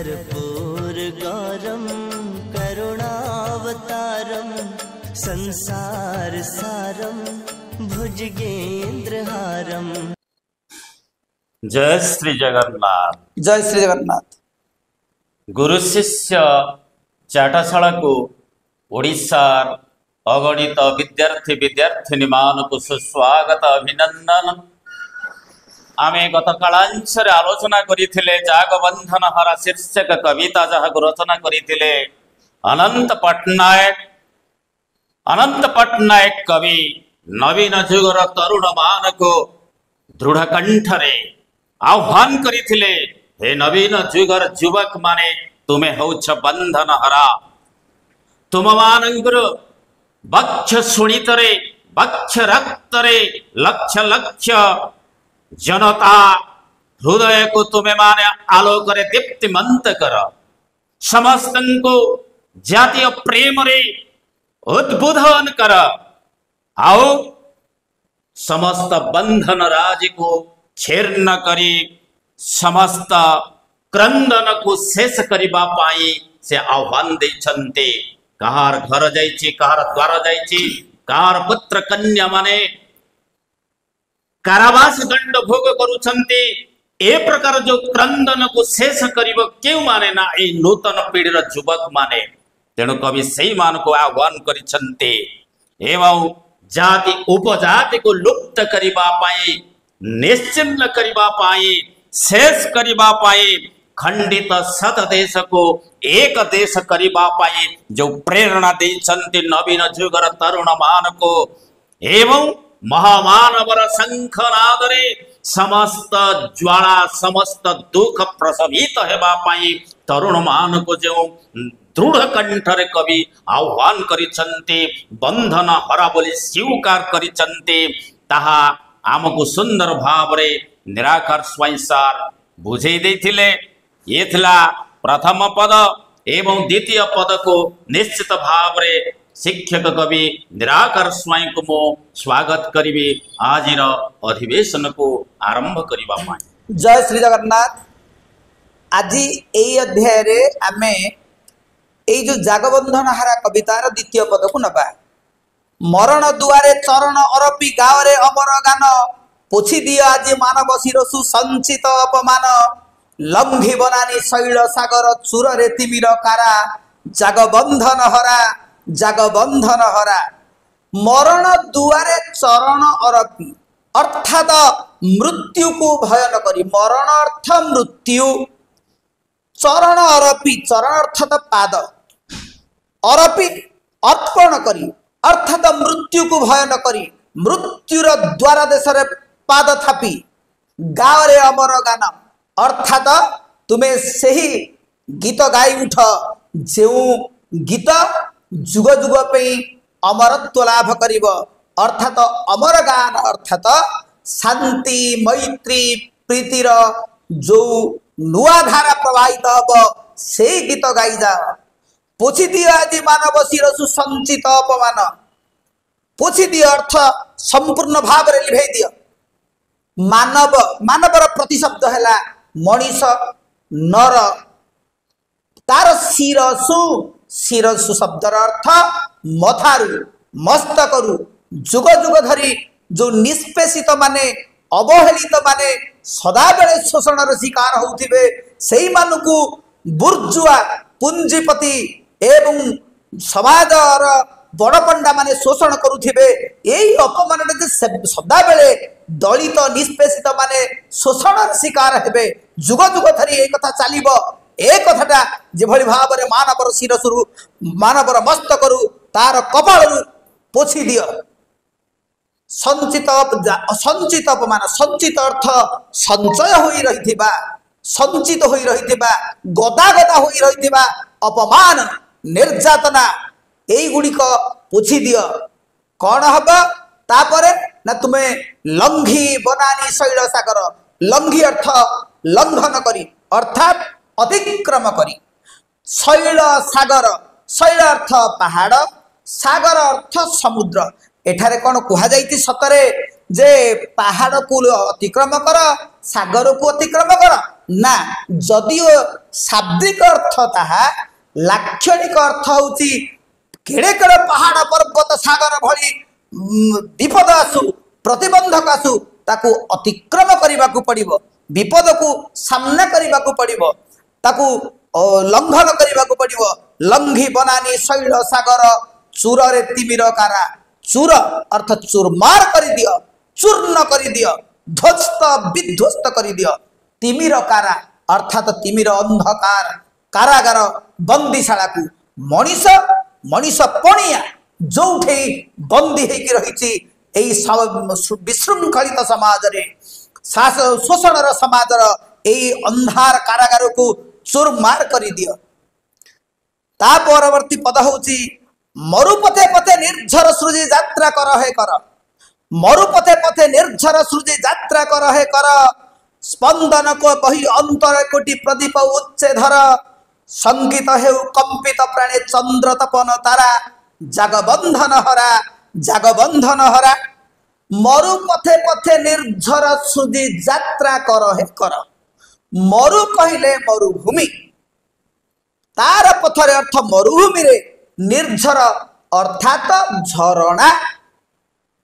कर्पूर गौरम करुणावतारम संसार सारम भुजगेंद्रहारम। जय श्री जगन्नाथ। जय श्री जगन्नाथ। गुरु शिष्य चाटशाला को ओडिशार अगणित विद्यार्थी विद्यार्थिनी मानकु सुस्वागत अभिनंदन। आमे गत कालांशरे आलोचना करिथिले जागबंधन हरा शीर्षक कविता जाहाकु रचना करिथिले अनंत पट्टनायक। अनंत पट्टनायक कवि नवीन जुगर तरुण मानकु दृढ़ कंठरे आह्वान करिथिले, हे नवीन जुगर युवक माने तुमे हौछ बंधन हरा, तुम मानंकर बक्ष शोणितरे बक्ष रक्तरे लक्ष लक्ष जनता हृदय को तुमे माने आलोकरे दीप्तिमंत कर, समस्तंको जातीय प्रेमरे उद्बोधन कर, आओ समस्त बंधन राज को छीर्ण करी समस्त क्रंदन को शेष करबा पाई से आह्वान देइछन्ति। कहार घर जाइछि, कहार द्वार जाइछि, कहार पुत्र कन्या माने कारावास दंड भोग करुछन्ति, ए प्रकार जो क्रंदन को शेष करिव केउ माने ना ए नूतन पीढ़ीर युवक माने। तेणु कवि सेई मानको आह्वान करिछन्ति एवं जाति उपजाति को लुप्त करिबा पाई, निश्चिन्न करिबा पाई, शेष करिबा पाई, खंडित सत देश को एक देश करिबा पाई जो प्रेरणा देइछन्ति नवीन जुगर तरुण मानको एवं महामानवर शंखनादरे समस्त ज्वाला समस्त दुख प्रशमित हेबा पाई तरुण मानको जो दृढ़ कंठरे कवि आह्वान करिछन्ति, बंधन हरा बोली स्वीकार करिछन्ति, ताहा आमकु सुंदर भावरे निराकार स्वाई सार बुझेई देइथिले। ये थिला प्रथम पद एवं द्वितीय पद को निश्चित भावरे शिक्षक कवि निराकार स्वाई को मो स्वागत करिवे आजिर अधिवेशन को आरंभ करिबा पाई। जय श्री जगन्नाथ। आज एई अध्याय रे आमे एई जो जागबंधन हारा कवितार द्वितीय पद को नबा। मरण दुआरे चरण अरपी गाओरे अमर गान, पोछि दियो आज मानव शिरसु संचित अपमान, लंघी बनानी शैल सागर चूररे तिमिर कारा, जागबंधन हरा जागबंधन हरा। मरण दुआरे चरण अरपी अर्थात मृत्यु को भय न करी, मरण अर्थ मृत्यु, चरण अरपी चरण अर्थात पाद, अरपी अर्पण करी अर्थात मृत्यु को भय न करी, मृत्युर द्वार देशरे पाद थापी गाओरे अमर गान, अर्थात तुम्हें सेही गीत गाई उठ जो गीत जुग जुग पे अमरत्व लाभ करिव, अर्थात अमर गान अर्थात शांति मैत्री प्रीतिर जो नुआ धारा प्रवाहित हब से गीत गाई जा। पोछि दियो आज मानव शिरसु संचित अपमान, पोछि दियो अर्थ संपूर्ण भाव रे लिभेई दियो। मानव मानवर प्रतिशब्द हला मनीष नर, तार शिरसु शिरसु शब्दर अर्थ मथारु मस्तकरु जुग जुग धरी जो निष्पेषित माने अवहेलित माने सदाबेले शोषणर शिकार होउथिबे सेई मानकु बुर्जुआ पुंजीपति एवं समाजर बड़ पंडा माने शोषण करुथिबे, एई अपमानटा जे सदाबेले दलित निष्पेषित माने शोषणर शिकार हेबे जुग जुग धरी ए कथा चालिब। ए कथाटा जेभଳି भाବରେ ମାନବର ଶିରସରୁ ମାନବର ମସ୍ତକରୁ ତାର କପାଳରୁ ପୋଛି ଦିଅ। ସଞ୍ଚିତ ସଞ୍ଚିତ ଅପମାନ, ସଞ୍ଚିତ ଅର୍ଥ ସଞ୍ଚୟ ହୋଇ ରହିଥିବା, ସଞ୍ଚିତ ହୋଇ ରହିଥିବା, ଗଦା ଗଦା ହୋଇ ରହିଥିବା ଅପମାନ ନିର୍ଯାତନା ଏଇଗୁଡ଼ିକ ପୋଛି ଦିଅ। କଣ ହବ ତାପରେ ନା ତୁମେ ଲଙ୍ଘି ବନାନି ଶୈଳ ସାଗର, ଲଙ୍ଘି ଅର୍ଥ ଲଙ୍ଘନ କରି ଅର୍ଥାତ୍ ଅତିକ୍ରମ କରି, ଶୈଳ ସାଗର, ଶୈଳ ଅର୍ଥ ପାହାଡ଼, ସାଗର ଅର୍ଥ ସମୁଦ୍ର। ଏଠାରେ କ'ଣ କୁହାଯାଇଛି ସତରେ ଯେ ପାହାଡ଼କୁ ଅତିକ୍ରମ କର, ସାଗରକୁ ଅତିକ୍ରମ କର ନା। ଯଦିଓ ଶାବ୍ଦିକ ଅର୍ଥ ତାହା, ଲାକ୍ଷଣିକ ଅର୍ଥ ହଉଛି କେଡ଼େ କେଡ଼େ ପାହାଡ଼ ପର୍ବତ ସାଗର ଭଳି ବିପଦ ଆସୁ, ପ୍ରତିବନ୍ଧକ ଆସୁ, ତାକୁ ଅତିକ୍ରମ କରିବାକୁ ପଡ଼ିବ, ବିପଦକୁ ସାମ୍ନା କରିବାକୁ ପଡ଼ିବ, ତାକୁ ଲଙ୍ଘନ କରିବାକୁ ପଡ଼ିବ। ଲଙ୍ଘି ବନାନି ଶୈଳ ସାଗର ଚୂରରେ ତିମିର କାରା। ଚୂର ଅର୍ଥ ଚୁରମାର କରିଦିଅ, ଚୂର୍ଣ୍ଣ କରିଦିଅ, ଧ୍ୱସ୍ତ ବିଧ୍ୱସ୍ତ କରିଦିଅ। ତିମିର କାରା ଅର୍ଥାତ ତିମିର ଅନ୍ଧକାର କାରାଗାର ବନ୍ଦୀଶାଳାକୁ ମଣିଷ, ମଣିଷ ପଣିଆ ଯୋଉଠି ବନ୍ଦୀ ହେଇକି ରହିଛି ଏଇ ବିଶୃଙ୍ଖଳିତ ସମାଜରେ, ଶୋଷଣର ସମାଜର ଏଇ ଅନ୍ଧାର କାରାଗାରକୁ ଚୁରମାର କରିଦିଅ। ତା ପରବର୍ତ୍ତୀ ପଦ ହଉଛି ମରୁପଥେ ପଥେ ନିର୍ଝର ସୃଜି ଯାତ୍ରା କର ହେ କର। ମରୁପଥେ ପଥେ ନିର୍ଝର ସୃଜି ଯାତ୍ରା କର ହେ କର। ସ୍ପନ୍ଦନ ବହି ଅନ୍ତର କୋଟି ପ୍ରଦୀପ ଉଚ୍ଚେ ଧର। ସଙ୍ଗୀତ ହେଉ କମ୍ପିତ ପ୍ରାଣେ ଚନ୍ଦ୍ର ତପନ ତାରା। ଜାଗବନ୍ଧନ ହରା, ଜାଗବନ୍ଧନ ହରା। ମରୁପଥେ ପଥେ ନିର୍ଝର ସୃଜି ଯାତ୍ରା କର ହେ କର। ମରୁ କହିଲେ ମରୁଭୂମି, ତାର ପଥରେ ଅର୍ଥ ମରୁଭୂମିରେ, ନିର୍ଝର ଅର୍ଥାତ ଝରଣା,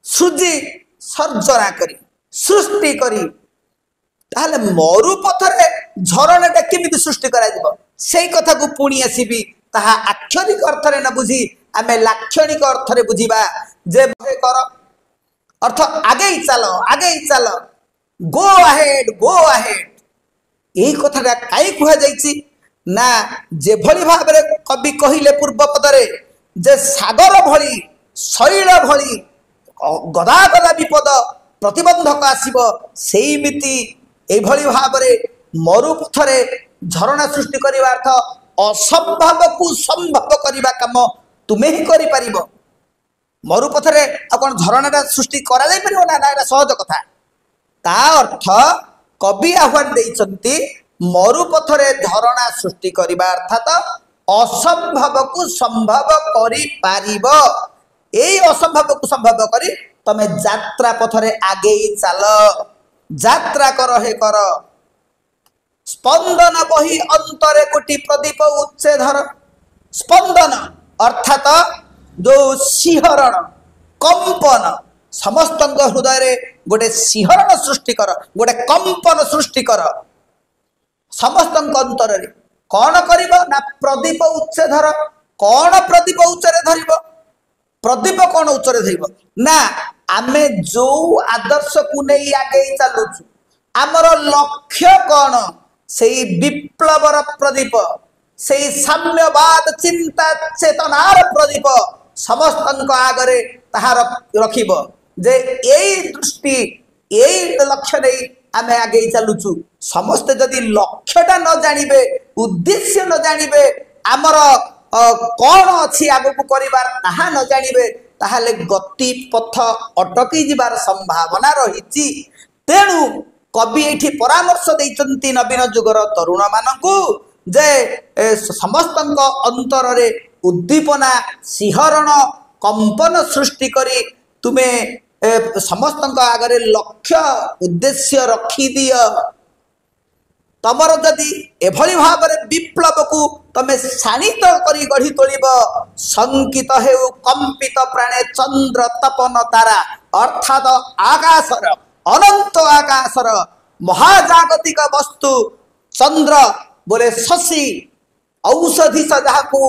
ସୃଜି ସର୍ଜନା କରି, ସୃଷ୍ଟି କରି। ତାହେଲେ ମରୁପଥରେ ଝରଣାଟା କେମିତି ସୃଷ୍ଟି କରାଯିବ, ସେଇ କଥାକୁ ପୁଣି ଆସିବି। ତାହା ଆକ୍ଷରିକ ଅର୍ଥରେ ନ ବୁଝି ଆମେ ଲାକ୍ଷଣିକ ଅର୍ଥରେ ବୁଝିବା ଯେ କର ଅର୍ଥ ଆଗେଇ ଚାଲ, ଆଗେଇ ଚାଲ, ଗୋ ଆହେଡ୍, ଗୋ ଆହେଡ୍। ଏଇ କଥାଟା କାହିଁ କୁହାଯାଇଛି ନା, ଯେଭଳି ଭାବରେ କବି କହିଲେ ପୂର୍ବ ପଦରେ ଯେ ସାଗର ଭଳି ଶୈଳ ଭଳି ଗଦା ଗଦା ବିପଦ ପ୍ରତିବନ୍ଧକ ଆସିବ, ସେଇମିତି ଏଇଭଳି ଭାବରେ ମରୁପଥରେ ଝରଣା ସୃଷ୍ଟି କରିବା ଅର୍ଥ ଅସମ୍ଭବକୁ ସମ୍ଭବ କରିବା କାମ ତୁମେ ହିଁ କରିପାରିବ। ମରୁପଥରେ ଆଉ କ'ଣ ଝରଣାଟା ସୃଷ୍ଟି କରାଯାଇପାରିବ ନା? ନା, ଏଇଟା ସହଜ କଥା। ତା ଅର୍ଥ କବି ଆହ୍ୱାନ ଦେଇଛନ୍ତି ମରୁପଥରେ ଝରଣା ସୃଷ୍ଟି କରିବା ଅର୍ଥାତ ଅସମ୍ଭବକୁ ସମ୍ଭବ କରିପାରିବ। ଏଇ ଅସମ୍ଭବକୁ ସମ୍ଭବ କରି ତମେ ଯାତ୍ରା ପଥରେ ଆଗେଇ ଚାଲ, ଯାତ୍ରା କର ହେ କର। ସ୍ପନ୍ଦନ ବହି ଅନ୍ତରେ କୋଟି ପ୍ରଦୀପ ଉଚ୍ଚେ ଧର। ସ୍ପନ୍ଦନ ଅର୍ଥାତ ଯୋଉ ଶିହରଣ, କମ୍ପନ, ସମସ୍ତଙ୍କ ହୃଦୟରେ ଗୋଟେ ଶିହରଣ ସୃଷ୍ଟି କର, ଗୋଟେ କମ୍ପନ ସୃଷ୍ଟି କର ସମସ୍ତଙ୍କ ଅନ୍ତରରେ। କଣ କରିବ ନା ପ୍ରଦୀପ ଉଚ୍ଚେ ଧର। କଣ ପ୍ରଦୀପ ଉଚ୍ଚରେ ଧରିବ? ପ୍ରଦୀପ କଣ ଉଚ୍ଚରେ ଧରିବ ନା, ଆମେ ଯୋଉ ଆଦର୍ଶକୁ ନେଇ ଆଗେଇ ଚାଲୁଛୁ, ଆମର ଲକ୍ଷ୍ୟ କଣ, ସେଇ ବିପ୍ଳବର ପ୍ରଦୀପ, ସେଇ ସାମ୍ୟବାଦ ଚିନ୍ତା ଚେତନାର ପ୍ରଦୀପ ସମସ୍ତଙ୍କ ଆଗରେ ତାହା ରଖିବ ଯେ ଏଇ ଦୃଷ୍ଟି, ଏଇ ଲକ୍ଷ୍ୟ ନେଇ ଆମେ ଆଗେଇ ଚାଲୁଛୁ। ସମସ୍ତେ ଯଦି ଲକ୍ଷ୍ୟଟା ନ ଜାଣିବେ, ଉଦ୍ଦେଶ୍ୟ ନ ଜାଣିବେ, ଆମର କଣ ଅଛି ଆଗକୁ କରିବାର ତାହା ନ ଜାଣିବେ, ତାହେଲେ ଗତି ପଥ ଅଟକି ଯିବାର ସମ୍ଭାବନା ରହିଛି। ତେଣୁ କବି ଏଇଠି ପରାମର୍ଶ ଦେଇଛନ୍ତି ନବୀନ ଯୁଗର ତରୁଣମାନଙ୍କୁ ଯେ ସମସ୍ତଙ୍କ ଅନ୍ତରରେ ଉଦ୍ଦୀପନା, ଶିହରଣ, କମ୍ପନ ସୃଷ୍ଟି କରି ତୁମେ ସମସ୍ତଙ୍କ ଆଗରେ ଲକ୍ଷ୍ୟ ଉଦ୍ଦେଶ୍ୟ ରଖିଦିଅ। ତମର ଯଦି ଏଭଳି ଭାବରେ ବିପ୍ଳବକୁ ତମେ ଶାଣିତ କରି ଗଢ଼ି ତୋଳିବ, ଶଙ୍କିତ ହେଉ କମ୍ପିତ ପ୍ରାଣେ ଚନ୍ଦ୍ର ତପନ ତାରା, ଅର୍ଥାତ ଆକାଶର ଅନନ୍ତ ଆକାଶର ମହାଜାଗତିକ ବସ୍ତୁ ଚନ୍ଦ୍ର ବୋଲେ ଶଶୀ, ଔଷଧିସ ଯାହାକୁ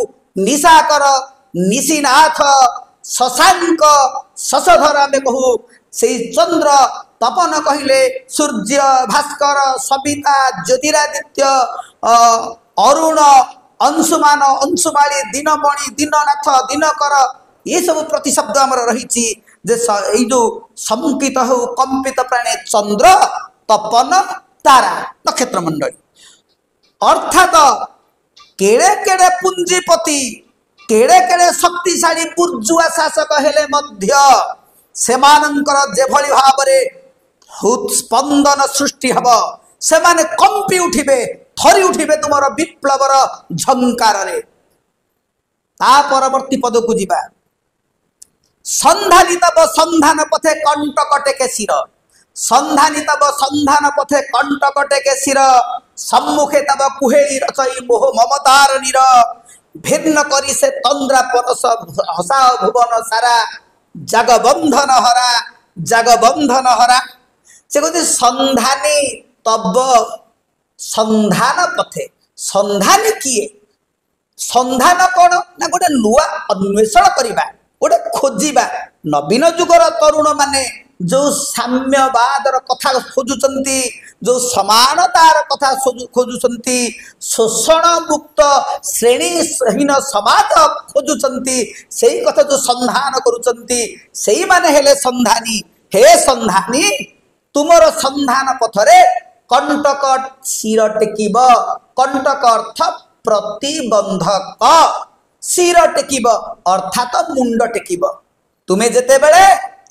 ନିଶାକର, ନିଶିନାଥ, ଶଶାଙ୍କ, ଶଶଧର ଆମେ କହୁ, ସେଇ ଚନ୍ଦ୍ର ତପନ କହିଲେ ସୂର୍ଯ୍ୟ, ଭାସ୍କର, ସବିତା, ଜ୍ୟୋତିରାଦିତ୍ୟ, ଅରୁଣ, ଅଂଶୁମାନ, ଅଂଶୁମାଳି, ଦିନମଣି, ଦୀନନାଥ, ଦିନକର, ଏସବୁ ପ୍ରତିଶବ୍ଦ ଆମର ରହିଛି ଯେ ଏଇ ଯୋଉ ଶଙ୍କିତ ହେଉ କମ୍ପିତ ପ୍ରାଣେ ଚନ୍ଦ୍ର ତପନ ତାରା ନକ୍ଷତ୍ର ମଣ୍ଡଳୀ, ଅର୍ଥାତ କେଡ଼େ କେଡ଼େ ପୁଞ୍ଜିପତି, କେଡ଼େ କେଡ଼େ ଶକ୍ତିଶାଳୀ ବୁର୍ଜୁଆ ଶାସକ ହେଲେ ମଧ୍ୟ ସେମାନଙ୍କର ଯେଭଳି ଭାବରେ ହୃତ୍ସ୍ପନ୍ଦନ ସୃଷ୍ଟି ହେବ, ସେମାନେ କମ୍ପି ଉଠିବେ, ଥରି ଉଠିବେ ତୁମର ବିପ୍ଳବର ଝଙ୍କାରରେ। ତା ପରବର୍ତ୍ତୀ ପଦକୁ ଯିବା। ସନ୍ଧାନୀ ତବ ସନ୍ଧାନ ପଥେ କଣ୍ଟକ ଟେକେ ଶିର, ସନ୍ଧାନୀ ତବ ସନ୍ଧାନ ପଥେ କଣ୍ଟକ ଟେକେ ଶିର, ସମ୍ମୁଖେ ତବ କୁହେଳି ରଚଇ ମୋହ ମମତାର ନୀର, ଭିନ୍ନ କରି ସେ ତନ୍ଦ୍ରା ପରଶ ହସା ଭୁବନ ସାରା, ଜାଗ ବନ୍ଧନ ହରା, ଜାଗ ବନ୍ଧନ ହରା। ସେ କହୁଛି ସନ୍ଧାନୀ ତବ ସନ୍ଧାନ ପଥେ। ସନ୍ଧାନୀ କିଏ? ସନ୍ଧାନ କଣ ନା ଗୋଟେ ନୂଆ ଅନ୍ୱେଷଣ କରିବା, ଗୋଟେ ଖୋଜିବା। ନବୀନ ଯୁଗର ତରୁଣ ମାନେ ଯୋଉ ସାମ୍ୟବାଦର କଥା ଖୋଜୁଛନ୍ତି, ଯୋଉ ସମାନତାର କଥା ଖୋଜୁଛନ୍ତି, ଶୋଷଣ ମୁକ୍ତ ଶ୍ରେଣୀହୀନ ସମାଜ ଖୋଜୁଛନ୍ତି, ସେଇ କଥା ଯୋଉ ସନ୍ଧାନ କରୁଛନ୍ତି, ସେଇମାନେ ହେଲେ ସନ୍ଧାନୀ। ହେ ସନ୍ଧାନୀ, ତୁମର ସନ୍ଧାନ ପଥରେ କଣ୍ଟକ ଶିର ଟେକିବ। କଣ୍ଟକ ଅର୍ଥ ପ୍ରତିବନ୍ଧକ, ଶିର ଟେକିବ ଅର୍ଥାତ ମୁଣ୍ଡ ଟେକିବ। ତୁମେ ଯେତେବେଳେ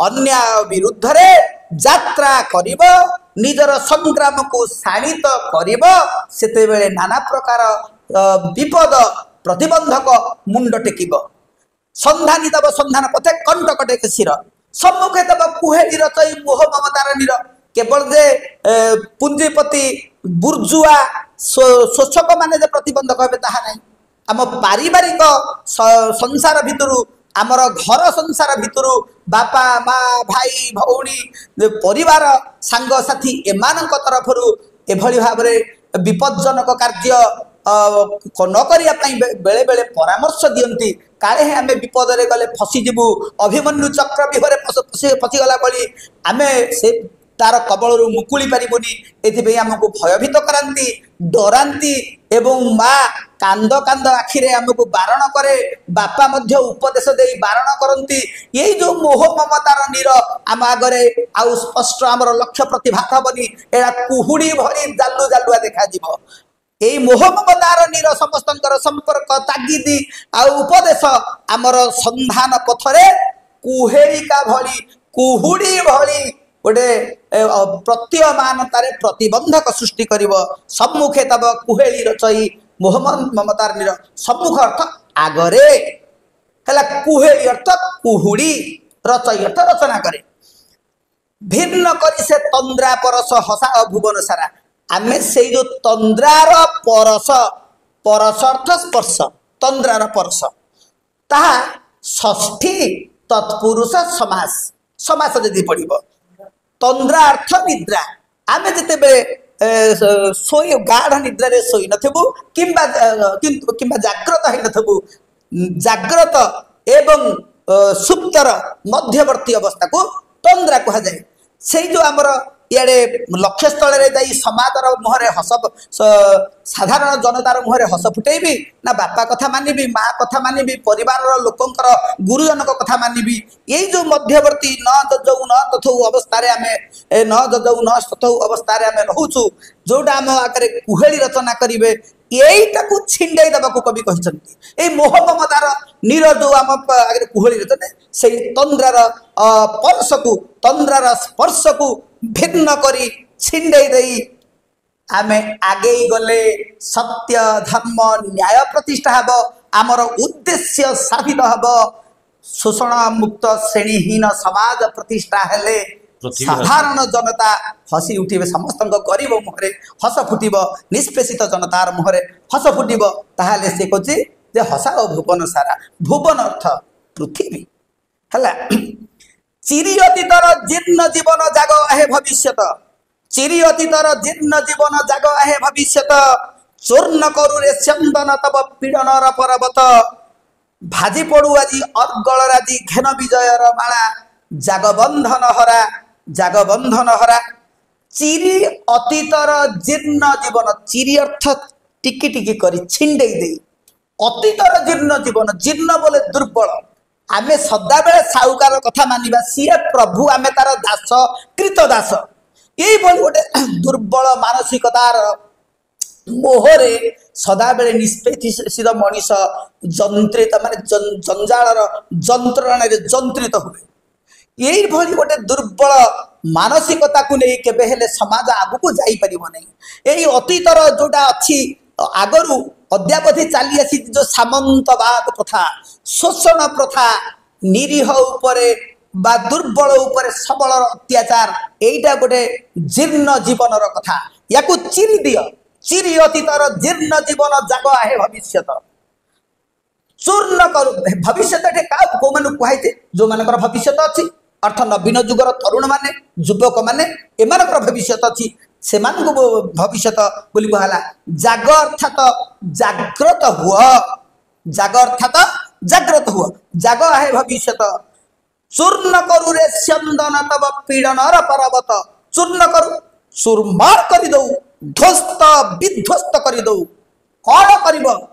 ଅନ୍ୟାୟ ବିରୁଦ୍ଧରେ ଯାତ୍ରା କରିବ, ନିଜର ସଂଗ୍ରାମକୁ ଶାଣିତ କରିବ, ସେତେବେଳେ ନାନା ପ୍ରକାର ବିପଦ ପ୍ରତିବନ୍ଧକ ମୁଣ୍ଡ ଟେକିବ। ସନ୍ଧାନୀ ତବ ସନ୍ଧାନ ପଥେ କଣ୍ଟକ ଟେକେ ଶିର, ସମ୍ମୁଖେ ତବ କୁହେଳି ରଚଇ ମୋହ ମମତାର ନୀର। କେବଳ ଯେ ପୁଞ୍ଜିପତି ବୁର୍ଜୁଆ ଶୋଷକ ମାନେ ଯେ ପ୍ରତିବନ୍ଧକ ହେବେ ତାହା ନାହିଁ। ଆମ ପାରିବାରିକ ସଂସାର ଭିତରୁ, ଆମର ଘର ସଂସାର ଭିତରୁ ବାପା ମା ଭାଇ ଭଉଣୀ ପରିବାର ସାଙ୍ଗସାଥି ଏମାନଙ୍କ ତରଫରୁ ଏଭଳି ଭାବରେ ବିପଜ୍ଜନକ କାର୍ଯ୍ୟ ନ କରିବା ପାଇଁ ବେଳେ ବେଳେ ପରାମର୍ଶ ଦିଅନ୍ତି। କାଳେ ହିଁ ଆମେ ବିପଦରେ ଗଲେ ଫସିଯିବୁ, ଅଭିମନ୍ୟୁ ଚକ୍ର ବ୍ୟୂହରେ ଫସିଗଲା ଭଳି ଆମେ ସେ ତାର କବଳରୁ ମୁକୁଳି ପାରିବୁନି, ଏଥିପାଇଁ ଆମକୁ ଭୟଭୀତ କରାନ୍ତି, ଡରାନ୍ତି। ଏବଂ ମା କାନ୍ଦ କାନ୍ଦ ଆଖିରେ ଆମକୁ ବାରଣ କରେ, ବାପା ମଧ୍ୟ ଉପଦେଶ ଦେଇ ବାରଣ କରନ୍ତି। ଏଇ ଯୋଉ ମୋହ ମମତାର ନୀର ଆମ ଆଗରେ ଆଉ ସ୍ପଷ୍ଟ ଆମର ଲକ୍ଷ୍ୟ ପ୍ରତିଭାତ ହବନି, ଏଇଟା କୁହୁଡ଼ି ଭଳି ଜାଲୁ ଜାଲୁଆ ଦେଖାଯିବ। ଏଇ ମୋହ ମମତାର ନୀର ସମସ୍ତଙ୍କର ସମ୍ପର୍କ, ତାଗିଦି ଆଉ ଉପଦେଶ ଆମର ସନ୍ଧାନ ପଥରେ କୁହେଳିକା ଭଳି, କୁହୁଡ଼ି ଭଳି ଗୋଟେ ପ୍ରତୀୟମାନତାରେ ପ୍ରତିବନ୍ଧକ ସୃଷ୍ଟି କରିବ। ସମ୍ମୁଖେ ତବ କୁହେଳି ରଚଇ ମୋହ ମମତାର ନୀର। ସମ୍ମୁଖ ଅର୍ଥ ଆଗରେ ହେଲା, କୁହେଳି ଅର୍ଥ କୁହୁଡ଼ି, ରଚଇ ଅର୍ଥ ରଚନା କରେ। ଭିନ୍ନ କରି ସେ ତନ୍ଦ୍ରା ପରଶ ହସା ଭୁବନ ସାରା। ଆମେ ସେଇ ଯୋଉ ତନ୍ଦ୍ରାର ପରଶ, ପରଶ ଅର୍ଥ ସ୍ପର୍ଶ, ତନ୍ଦ୍ରାର ପରଶ, ତାହା ଷଷ୍ଠୀ ତତ୍ପୁରୁଷ ସମାସ, ସମାସ ଯଦି ପଡ଼ିବ। ତନ୍ଦ୍ରା ଅର୍ଥ ନିଦ୍ରା। ଆମେ ଯେତେବେଳେ ଶୋଇ ଗାଢ଼ ନିଦ୍ରାରେ ଶୋଇ ନଥିବୁ କିମ୍ବା କିମ୍ବା ଜାଗ୍ରତ ହେଇନଥିବୁ, ଜାଗ୍ରତ ଏବଂ ସୁପ୍ତର ମଧ୍ୟବର୍ତ୍ତୀ ଅବସ୍ଥାକୁ ତନ୍ଦ୍ରା କୁହାଯାଏ। ସେଇ ଯୋଉ ଆମର ଇଆଡ଼େ ଲକ୍ଷ୍ୟସ୍ଥଳରେ ଯାଇ ସମାଜର ମୁହଁରେ ହସ, ସାଧାରଣ ଜନତାର ମୁହଁରେ ହସ ଫୁଟେଇବି ନା ବାପା କଥା ମାନିବି, ମା କଥା ମାନିବି, ପରିବାରର ଲୋକଙ୍କର ଗୁରୁଜନଙ୍କ କଥା ମାନିବି, ଏଇ ଯୋଉ ମଧ୍ୟବର୍ତ୍ତୀ ନ ଯଜଉ ନ ତଥଉ ଅବସ୍ଥାରେ ଆମେ ନ ଯଜଉ ନ ତଥଉ ଅବସ୍ଥାରେ ଆମେ ରହୁଛୁ, ଯୋଉଟା ଆମ ଆଗରେ କୁହେଳି ରଚନା କରିବେ, ଏଇଟାକୁ ଛିଣ୍ଡେଇ ଦେବାକୁ କବି କହିଛନ୍ତି। ଏଇ ମୋହ ମମତାର ନୀର ଯୋଉ ଆମ ଆଗରେ କୁହେଳି ରଚନା, ସେଇ ତନ୍ଦ୍ରାର ପରଶକୁ, ତନ୍ଦ୍ରାର ସ୍ପର୍ଶକୁ ଭିନ୍ନ କରି ଛିଣ୍ଡେଇ ଦେଇ ଆମେ ଆଗେଇ ଗଲେ ସତ୍ୟ ଧର୍ମ ନ୍ୟାୟ ପ୍ରତିଷ୍ଠା ହେବ, ଆମର ଉଦ୍ଦେଶ୍ୟ ସାଧିତ ହେବ। ଶୋଷଣ ମୁକ୍ତ ଶ୍ରେଣୀହୀନ ସମାଜ ପ୍ରତିଷ୍ଠା ହେଲେ ସାଧାରଣ ଜନତା ହସି ଉଠିବେ, ସମସ୍ତଙ୍କ ଗରିବ ମୁହଁରେ ହସ ଫୁଟିବ, ନିଷ୍ପେଷିତ ଜନତାର ମୁହଁରେ ହସ ଫୁଟିବ। ତାହେଲେ ସେ କହୁଛି ଯେ ହସା ଓ ଭୁବନ ସାରା। ଭୁବନ ଅର୍ଥ ପୃଥିବୀ ହେଲା। ଚିରି ଅତୀତର ଜୀର୍ଣ୍ଣ ଜୀବନ ଜାଗ ଆହେ ଭବିଷ୍ୟତ, ଚିରି ଅତୀତର ଜୀର୍ଣ୍ଣ ଜୀବନ ଜାଗ ଆହେ ଭବିଷ୍ୟତ, ଚୂର୍ଣ୍ଣ କରୁରେ ଚନ୍ଦନ ତବ ପୀଡ଼ନର ପର୍ବତ, ଭାଜି ପଡୁ ଆଜି ଅର୍ଗଳ ରାଜି ଘେନ ବିଜୟର ମାଳା, ଜାଗବନ୍ଧନ ହରା, ଜାଗବନ୍ଧନ ହରା। ଚିରି ଅତୀତର ଜୀର୍ଣ୍ଣ ଜୀବନ, ଚିରି ଅର୍ଥ ଟିକି ଟିକି କରି ଛିଣ୍ଡେଇ ଦେଇ, ଅତୀତର ଜୀର୍ଣ୍ଣ ଜୀବନ, ଜୀର୍ଣ୍ଣ ବୋଲେ ଦୁର୍ବଳ। ଆମେ ସଦାବେଳେ ସାହୁକାର କଥା ମାନିବା, ସିଏ ପ୍ରଭୁ, ଆମେ ତାର ଦାସ, କୃତ ଦାସ, ଏଇଭଳି ଗୋଟେ ଦୁର୍ବଳ ମାନସିକତାର ମୋହରେ ସଦାବେଳେ ନିଷ୍ପେଷିତ ମଣିଷ ଯନ୍ତ୍ରିତ, ମାନେ ଜଞ୍ଜାଳର ଯନ୍ତ୍ରଣାରେ ଯନ୍ତ୍ରିତ ହୁଏ। ଏଇଭଳି ଗୋଟେ ଦୁର୍ବଳ ମାନସିକତାକୁ ନେଇ କେବେ ହେଲେ ସମାଜ ଆଗକୁ ଯାଇପାରିବ ନାହିଁ। ଏଇ ଅତୀତର ଯୋଉଟା ଅଛି ଆଗରୁ ଅଦ୍ୟାବଧି ଚାଲି ଆସିଛି, ଯୋଉ ସାମନ୍ତବାଦ ପ୍ରଥା, ଶୋଷଣ ପ୍ରଥା, ନିରୀହ ଉପରେ ବା ଦୁର୍ବଳ ଉପରେ ସବଳର ଅତ୍ୟାଚାର, ଏଇଟା ଗୋଟେ ଜୀର୍ଣ୍ଣ ଜୀବନର କଥା। ୟାକୁ ଚିରି ଦିଅ, ଚିରି ଅତୀତର ଜୀର୍ଣ୍ଣ ଜୀବନ, ଜାଗ ଆହେ ଭବିଷ୍ୟତ। ଚୂର୍ଣ୍ଣ କରୁ ଭବିଷ୍ୟତ। ଏଠି କାହା କୋଉମାନଙ୍କୁ କୁହାହେଇଛି? ଯୋଉମାନଙ୍କର ଭବିଷ୍ୟତ ଅଛି, ଅର୍ଥ ନବୀନ ଯୁଗର ତରୁଣମାନେ, ଯୁବକମାନେ, ଏମାନଙ୍କର ଭବିଷ୍ୟତ ଅଛି, ସେମାନଙ୍କୁ ଭବିଷ୍ୟତ ବୋଲି କୁହାହେଲା। ଜାଗ ଅର୍ଥାତ ଜାଗ୍ରତ ହୁଅ, ଜାଗ ଅର୍ଥାତ ଜାଗ୍ରତ ହୁଅ, ଜାଗ ଆହେ ଭବିଷ୍ୟତ। ଚୂର୍ଣ୍ଣ କରୁରେ ସ୍ୟନ୍ଦନ ତବ ପୀଡ଼ନର ପର୍ବତ। ଚୂର୍ଣ୍ଣ କରୁ, ଚୁରମାର କରିଦଉ, ଧ୍ୱସ୍ତ ବିଧ୍ୱସ୍ତ କରିଦଉ। କଣ କରିବ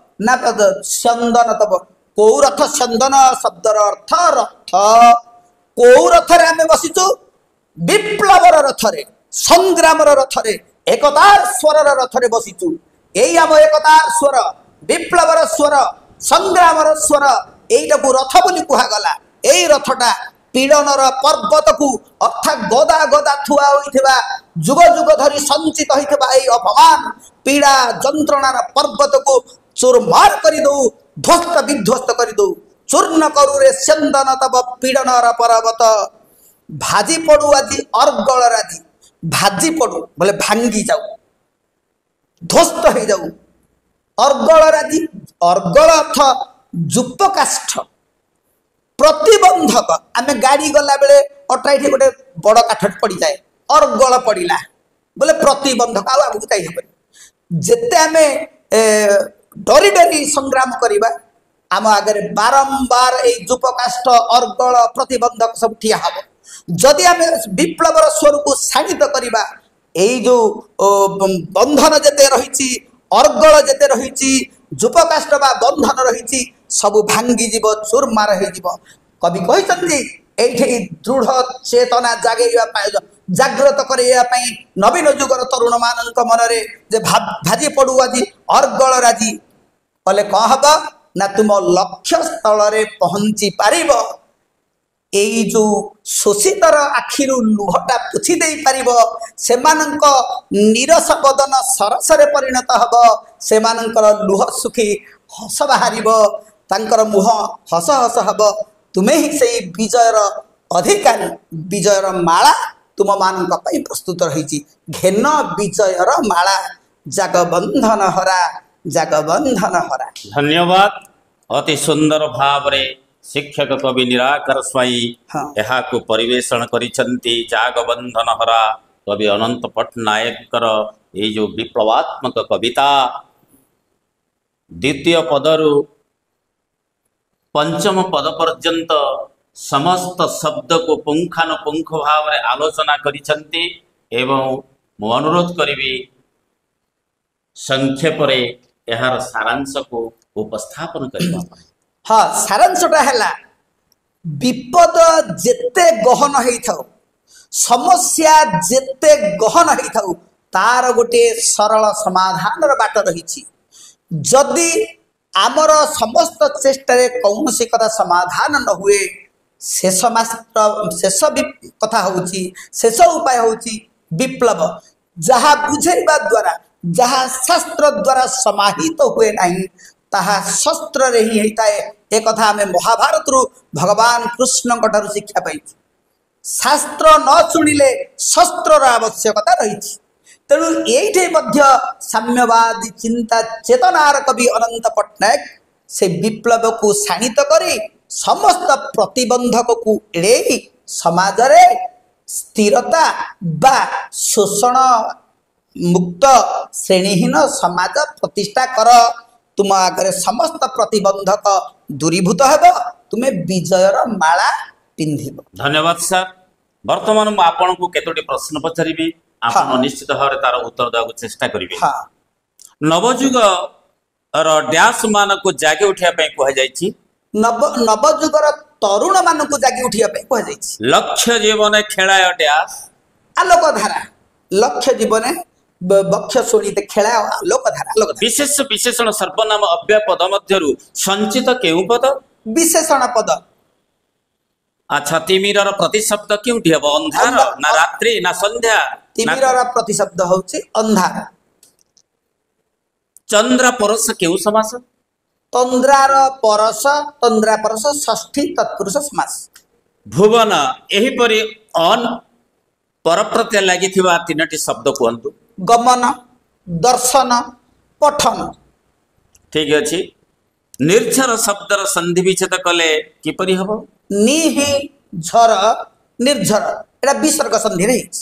ନା ସ୍ୟନ୍ଦନ ତବ, କୋଉ ରଥ? ସ୍ୟନ୍ଦନ ଶବ୍ଦର ଅର୍ଥ ରଥ। କୋଉ ରଥରେ ଆମେ ବସିଛୁ? ବିପ୍ଳବର ରଥରେ, ସଂଗ୍ରାମର ରଥରେ, ଏକତାର ସ୍ୱରର ରଥରେ ବସିଛୁ। ଏଇ ଆମ ଏକତାର ସ୍ୱର, ବିପ୍ଳବର ସ୍ୱର, ସଂଗ୍ରାମର ସ୍ୱର, ଏଇଟାକୁ ରଥ ବୋଲି କୁହାଗଲା। ଏଇ ରଥଟା ପୀଡ଼ନର ପର୍ବତକୁ, ଅର୍ଥାତ୍ ଗଦା ଗଦା ଥୁଆ ହୋଇଥିବା, ଯୁଗ ଯୁଗ ଧରି ସଞ୍ଚିତ ହୋଇଥିବା ଏଇ ଅପମାନ, ପୀଡ଼ା, ଯନ୍ତ୍ରଣାର ପର୍ବତକୁ ଚୁରମାର କରିଦଉ, ଧ୍ୱସ୍ତ ବିଧ୍ୱସ୍ତ କରିଦଉ। ଚୂର୍ଣ୍ଣ କରୁରେ ସ୍ୟନ୍ଦନ ତବ ପୀଡ଼ନର ପର୍ବତ। ଭାଜି ପଡୁ ଆଜି ଅର୍ଗଳ ରାଜି। ଭାଜି ପଡୁ ବୋଲେ ଭାଙ୍ଗି ଯାଉ, ଧ୍ୱସ୍ତ ହେଇଯାଉ। ଅର୍ଗଳ ରାଜି, ଅର୍ଗଳ ଅର୍ଥ ଯୁପକାଷ୍ଠ, ପ୍ରତିବନ୍ଧକ। ଆମେ ଗାଡ଼ି ଗଲା ବେଳେ ଅଟା ଏଠି ଗୋଟେ ବଡ଼ କାଠ ପଡ଼ିଯାଏ, ଅର୍ଗଳ ପଡ଼ିଲା ବୋଲେ ପ୍ରତିବନ୍ଧକ, ଆଉ ଆଗକୁ ଯାଇ ହେବନି। ଯେତେ ଆମେ ଡରି ଡରି ସଂଗ୍ରାମ କରିବା, ଆମ ଆଗରେ ବାରମ୍ବାର ଏଇ ଯୁପକାଷ୍ଠ, ଅର୍ଗଳ, ପ୍ରତିବନ୍ଧକ ସବୁ ଠିଆ ହବ। ଯଦି ଆମେ ବିପ୍ଳବର ସ୍ୱରକୁ ଶାଣିତ କରିବା, ଏଇ ଯୋଉ ବନ୍ଧନ ଯେତେ ରହିଛି, ଅର୍ଗଳ ଯେତେ ରହିଛି, ଯୁପକାଷ୍ଠ ବା ବନ୍ଧନ ରହିଛି, ସବୁ ଭାଙ୍ଗିଯିବ, ଚୁରମାର ହେଇଯିବ। କବି କହିଛନ୍ତି ଏଇଠି ଦୃଢ଼ ଚେତନା ଜାଗେଇବା ପାଇଁ, ଜାଗ୍ରତ କରାଇବା ପାଇଁ ନବୀନ ଯୁଗର ତରୁଣମାନଙ୍କ ମନରେ ଯେ ଭାଜି ପଡୁ ଆଜି ଅର୍ଗଳ ରାଜି, କଲେ କଣ ହବ ନା ତୁମ ଲକ୍ଷ୍ୟ ସ୍ଥଳରେ ପହଞ୍ଚି ପାରିବ। ଏଇ ଯୋଉ ଶୋଷିତର ଆଖିରୁ ଲୁହଟା ପୋଛି ଦେଇପାରିବ, ସେମାନଙ୍କ ନିରସ ବଦନ ସରସରେ ପରିଣତ ହବ, ସେମାନଙ୍କର ଲୁହ ଶୁଖି ହସ ବାହାରିବ, ତାଙ୍କର ମୁହଁ ହସ ହସ ହବ। ତୁମେ ହିଁ ସେଇ ବିଜୟର ଅଧିକାରୀ। ବିଜୟର ମାଳା ତୁମମାନଙ୍କ ପାଇଁ ପ୍ରସ୍ତୁତ ରହିଛି। ଘେନ ବିଜୟର ମାଳା, ଜାଗ ବନ୍ଧନ ହରା, ଜାଗ ବନ୍ଧନ ହରା। ଧନ୍ୟବାଦ। ଅତି ସୁନ୍ଦର ଭାବରେ ଶିକ୍ଷକ କବି ନିରାକାର ସ୍ୱାଇଁ ଏହାକୁ ପରିବେଷଣ କରିଛନ୍ତି। ଜାଗ ବନ୍ଧନ ହରା, କବି ଅନନ୍ତ ପଟ୍ଟନାୟକଙ୍କର ଏଇ ଯୋଉ ବିପ୍ଳବାତ୍ମକ କବିତା, ଦ୍ୱିତୀୟ ପଦରୁ ପଞ୍ଚମ ପଦ ପର୍ଯ୍ୟନ୍ତ ସମସ୍ତ ଶବ୍ଦକୁ ପୁଙ୍ଖାନୁପୁଙ୍ଖ ଭାବରେ ଆଲୋଚନା କରିଛନ୍ତି। ଏବଂ ମୁଁ ଅନୁରୋଧ କରିବି ସଂକ୍ଷେପରେ ଏହାର ସାରାଂଶକୁ ଉପସ୍ଥାପନ କରିବା ପାଇଁ। ହଁ, ସାରାଂଶଟା ହେଲା, ବିପଦ ଯେତେ ଗହନ ହେଇଥାଉ, ସମସ୍ୟା ଯେତେ ଗହନ ହେଇଥାଉ, ତାର ଗୋଟିଏ ସରଳ ସମାଧାନର ବାଟ ରହିଛି। ଯଦି ଆମର ସମସ୍ତ ଚେଷ୍ଟାରେ କୌଣସି କଥା ସମାଧାନ ନ ହୁଏ, ଶେଷ ମାତ୍ର ଶେଷ କଥା ହେଉଛି, ଶେଷ ଉପାୟ ହେଉଛି ବିପ୍ଳବ। ଯାହା ବୁଝେଇବା ଦ୍ୱାରା, ଯାହା ଶାସ୍ତ୍ର ଦ୍ୱାରା ସମାହିତ ହୁଏ ନାହିଁ, ତାହା ଶସ୍ତ୍ରରେ ହିଁ ହେଇଥାଏ। ଏକଥା ଆମେ ମହାଭାରତରୁ ଭଗବାନ କୃଷ୍ଣଙ୍କ ଠାରୁ ଶିକ୍ଷା ପାଇଛୁ। ଶାସ୍ତ୍ର ନ ଶୁଣିଲେ ଶସ୍ତ୍ରର ଆବଶ୍ୟକତା ରହିଛି। ତେଣୁ ଏଇଠି ମଧ୍ୟ ସାମ୍ୟବାଦୀ ଚିନ୍ତା ଚେତନାର କବି ଅନନ୍ତ ପଟ୍ଟନାୟକ ସେ ବିପ୍ଳବକୁ ଶାଣିତ କରି ସମସ୍ତ ପ୍ରତିବନ୍ଧକକୁ ଏଡ଼େଇ ସମାଜରେ ସ୍ଥିରତା ବା ଶୋଷଣ ମୁକ୍ତ ଶ୍ରେଣୀହୀନ ସମାଜ ପ୍ରତିଷ୍ଠା କର। ତୁମ ଆଗରେ ସମସ୍ତ ପ୍ରତିବନ୍ଧକ ଦୂରୀଭୂତ ହେବ, ତୁମେ ବିଜୟର ମାଳା ପିନ୍ଧିବ। ଧନ୍ୟବାଦ ସାର୍। ବର୍ତ୍ତମାନ ମୁଁ ଆପଣଙ୍କୁ କେତୋଟି ପ୍ରଶ୍ନ ପଚାରିବି, ଆପଣ ନିଶ୍ଚିତ ଭାବରେ ତାର ଉତ୍ତର ଦେବାକୁ ଚେଷ୍ଟା କରିବେ। ନବଯୁଗର ଡ୍ୟାସ ମାନଙ୍କୁ ଜାଗି ଉଠିବା ପାଇଁ କୁହାଯାଇଛି। ନବଯୁଗର ତରୁଣ ମାନଙ୍କୁ ଜାଗି ଉଠିବା ପାଇଁ କୁହାଯାଇଛି। ଲକ୍ଷ୍ୟ ଜୀବନେ ଖେଳାୟ ଡ୍ୟାସ। ଆଲୋକ ଧାରା। ଲକ୍ଷ୍ୟ ଜୀବନେ ବକ୍ଷ ଶୁଣିତେ ଖେଳାୟ ଆଲୋକ ଧାରା। ଆଲୋକ ଧାରା। ବିଶେଷ ବିଶେଷଣ ସର୍ବନାମ ଅବ୍ୟୟ ପଦ ମଧ୍ୟରୁ ସଞ୍ଚିତ କେଉଁ ପଦ? ବିଶେଷଣ ପଦ। ଆଚ୍ଛା, ତିମିରର ପ୍ରତିଶବ୍ଦ କେଉଁଠି ହେବ? ଅନ୍ଧାର ନା ରାତ୍ରି ନା ସନ୍ଧ୍ୟା? ତିମିରର ପ୍ରତିଶବ୍ଦ ହଉଛି ଅନ୍ଧାର। ଚନ୍ଦ୍ର ପରଶ କେଉଁ ସମାସ? ତନ୍ଦ୍ରାର ପରଶ, ତନ୍ଦ୍ରା ପରଶ ଷଷ୍ଠୀ ତତ୍ପୁରୁଷ ସମାସ। ଭୁବନ ଏହିପରି ଅନ୍ ପରପ୍ରତ୍ୟୟ ଲାଗିଥିବା 3ଟି ଶବ୍ଦ କୁହନ୍ତୁ। ଗମନ, ଦର୍ଶନ, ପଠନ। ଠିକ ଅଛି। ନିର୍ଝର ଶବ୍ଦର ସନ୍ଧି ବିଚ୍ଛେଦ କଲେ କିପରି ହବ? ନିହି ଝର, ନିର୍ଝର, ଏଟା ବିସର୍ଗ ସନ୍ଧିରେ ହେଇଛି।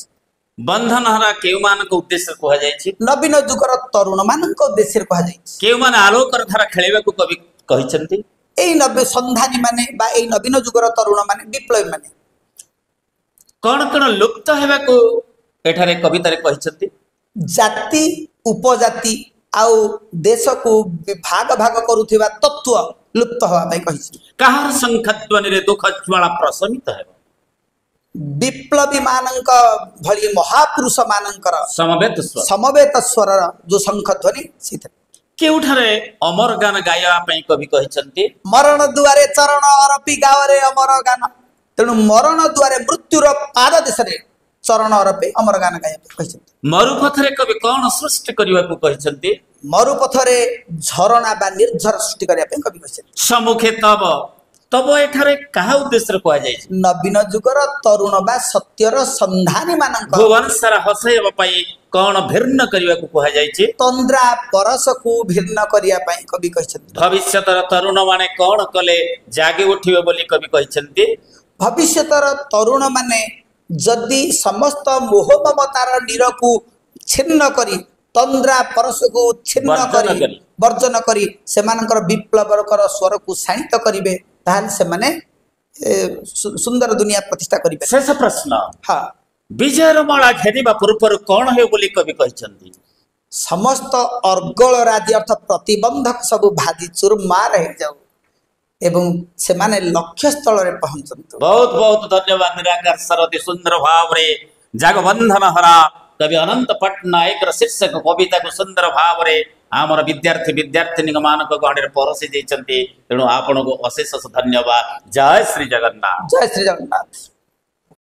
ବନ୍ଧନହରା କେଉଁମାନଙ୍କ ଉଦ୍ଦେଶ୍ୟରେ କୁହାଯାଇଛି? ନବୀନ ଯୁଗର ତରୁଣ ମାନଙ୍କ ଉଦ୍ଦେଶ୍ୟରେ କୁହାଯାଇଛି। କେଉଁମାନେ ଆଲୋକର ଧାରା ଖେଳିବାକୁ କବି କହିଛନ୍ତି? ଏଇ ନବୀ ସନ୍ଧାନୀ ମାନେ ବା ଏଇ ନବୀନ ଯୁଗର ତରୁଣ ମାନେ, ବିପ୍ଳବୀ ମାନେ। କଣ କଣ ଲୁପ୍ତ ହେବାକୁ ଏଠାରେ କବିତାରେ କହିଛନ୍ତି? ଜାତି, ଉପଜାତି ଆଉ ଦେଶକୁ ଭାଗ ଭାଗ କରୁଥିବା ତତ୍ତ୍ୱ ଲୁପ୍ତ ହେବା ପାଇଁ କହିଛି। କାହାର ଶଙ୍ଖଧ୍ୱନିରେ ଦୁଃଖ ଜ୍ୱାଳା ପ୍ରଶମିତ ହେବ? ବିପ୍ଳବୀ ମାନଙ୍କ ଭଳି ମହାପୁରୁଷ ମାନଙ୍କର ସମବେତ ସ୍ୱର, ସମବେତ ସ୍ୱରର ଯୋଉ ଶଙ୍ଖଧ୍ୱନି ସେଇଥିରେ। କେଉଁଠାରେ ଅମର ଗାନ ଗାଇବା ପାଇଁ କବି କହିଛନ୍ତି? ମରଣ ଦୁଆରେ ଚରଣ ଅରପି ଗାଓରେ ଅମର ଗାନ। ତେଣୁ ମରଣ ଦୁଆରେ, ମୃତ୍ୟୁର ପାଦ ଦେଶରେ ଚରଣ ଅରପି ଅମର ଗାନ ଗାଇବା ପାଇଁ କହିଛନ୍ତି। ମରୁପଥରେ କବି କଣ ସୃଷ୍ଟି କରିବାକୁ କହିଛନ୍ତି? ମରୁପଥରେ ଝରଣା ବା ନିର୍ଝର ସୃଷ୍ଟି କରିବା ପାଇଁ କବି କହିଛନ୍ତି। ସମ୍ମୁଖେ ତବ, ତବ ଏଠାରେ କାହା ଉଦ୍ଦେଶ୍ୟରେ କୁହାଯାଇଛି? ନବୀନ ଯୁଗର ତରୁଣ ବା ସତ୍ୟର ସନ୍ଧାନୀ ମାନଙ୍କ। ଭୁବନ ସାରା ହସାଇବା ପାଇଁ କଣ ଭିନ୍ନ କରିବାକୁ କୁହାଯାଇଛି? ତନ୍ଦ୍ରା ପରଶକୁ ଭିନ୍ନ କରିବା ପାଇଁ କବି କହିଛନ୍ତି। ଭବିଷ୍ୟତର ତରୁଣ ମାନେ କଣ କଲେ ଜାଗି ଉଠିବେ ବୋଲି କବି କହିଛନ୍ତି? ଭବିଷ୍ୟତର ତରୁଣ ମାନେ ଯଦି ସମସ୍ତ ମୋହ ମମତାର ନୀରକୁ ଛିନ୍ନ କରି, ତନ୍ଦ୍ରା ପରଶକୁ ଛିନ୍ନ କରି, ବର୍ଜନ କରି ସେମାନଙ୍କର ବିପ୍ଳବକର ସ୍ୱରକୁ ଶାଣିତ କରିବେ, ତାହେଲେ ସେମାନେ ସୁନ୍ଦର ଦୁନିଆ ପ୍ରତିଷ୍ଠା କରିବେ। ଶେଷ ପ୍ରଶ୍ନ, ହଁ, ବିଜୟର ମାଳା ଘେରିବା ପୂର୍ବରୁ କଣ ହେଉ ବୋଲି କବି କହିଛନ୍ତି? ସମସ୍ତ ଅର୍ଗଳ ରାଜି ଅର୍ଥ ପ୍ରତିବନ୍ଧକ ସବୁ ଭାଜି ଚୁରମାର ହେଇଯାଉ ଏବଂ ସେମାନେ ଲକ୍ଷ୍ୟସ୍ଥଳରେ ପହଞ୍ଚନ୍ତୁ। ବହୁତ ବହୁତ ଧନ୍ୟବାଦ ନିରାକାର ସାର୍। ଅତି ସୁନ୍ଦର ଭାବରେ ଜାଗବନ୍ଧନ ହରା କବି ଅନନ୍ତ ପଟ୍ଟନାୟକର ଶୀର୍ଷକ କବିତାକୁ ସୁନ୍ଦର ଭାବରେ ଆମର ବିଦ୍ୟାର୍ଥୀ ବିଦ୍ୟାର୍ଥିନୀ ମାନଙ୍କ ଗହଣରେ ପରସି ଦେଇଛନ୍ତି। ତେଣୁ ଆପଣଙ୍କୁ ଅଶେଷ ଧନ୍ୟବାଦ। ଜୟ ଶ୍ରୀ ଜଗନ୍ନାଥ। ଜୟ ଶ୍ରୀ ଜଗନ୍ନାଥ।